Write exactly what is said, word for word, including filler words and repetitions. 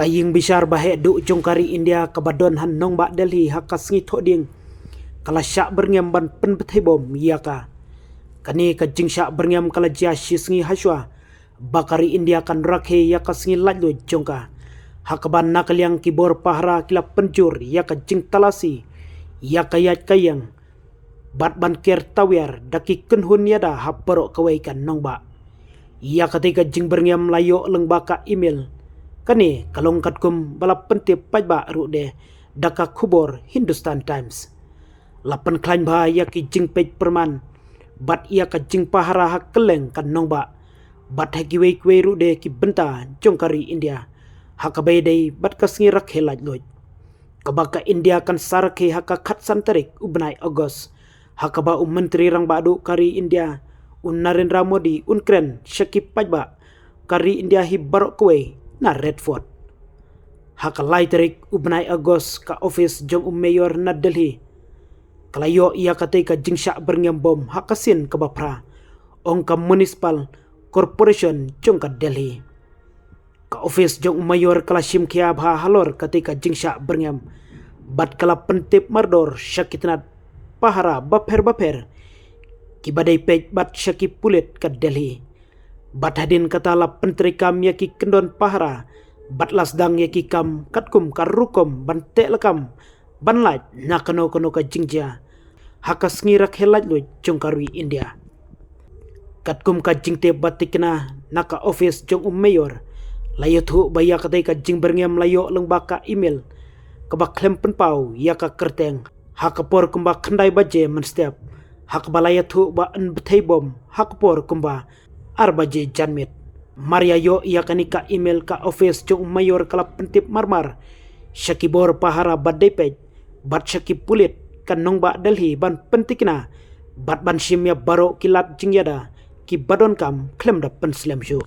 Ka ïing bishar ba heh duh jong ka ri India kaba don ha nongbah Delhi ha ka sngi Thohdieng ka la shah byrngem ban pynbthei bom ïa ka. Kane ka jingshah byrngem ka la jia shi sngi hashwa ba ka ri India kan rakhe ïa ka sngi laitluid jong ka, ha kaba na ka liang ki bor pahara ki la pynjur ïa ka jingtalasi ïa ka ïaid ka ïeng bad ban ker tawiar da ki kynhun ïada ha baroh kawei ka nongbah. Ïa katei ka jingbyrngem la ïoh lyngba ka email. Kane ka long katkum ba la pyntip paidbah ruh de da ka khubor Hindustan Times. La pynkhlaiñ bha ïa ki jingpeit pyrman bad ïa ka jingpahara ha kylleng ka nongbah bad ha kiwei kiwei ruh de ki bynta jong ka ri India ha kaba ïadei bad ka sngi rakhe laitluid, kaba ka India kan sa rakhe ha ka khatsan tarik u bnai August, ha kaba u Myntri Rangbah Duh ka ri India u Narendra Modi un kren sha ki paidbah ka ri India hi baroh kawei na Red Fort. Ha ka lai tarik u bnai August ka office jong u Mayor na Delhi ka la ïoh ïa katei ka jingshah byrngem bom ha ka sien kaba phra, ong ka Municipal Corporation jong ka Delhi. Ka office jong u Mayor ka la shim khia bha halor katei ka jingshah byrngem bad ka la pyntip mardor sha ki tnat pahara bapher bapher, kiba dei peit bad sha ki pulit ka Delhi. Bad hadien kata la pyntreikam ïa ki kyndon pahara bad la sdang ïa ki kam katkum ka rukom ban teh lakam ban lait na kano kano ka jingjia ha ka sngi rakhe laitluid jong ka ri India. Katkum ka jingtip ba tikna na ka office jong u Mayor, la ïathuh ba ïa katei ka jingbyrngem la ïoh lyngba ka email kaba khlem pynpaw ïa ka kyrteng ha ka por kumba khyndai baje mynstep, ha kaba la ïathuh ba yn bthei bom ha ka por kumba ar baje janmiet. Mar ïa ïoh ïa kane ka email ka office jong u Mayor ka la pyntip marmar sha ki bor pahara ba dei peit bad sha ki pulit ka nongbah Delhi ban pyntikna bad ban shim ïa baroh ki lad jingïada kiba donkam khlem da pynslem shuh.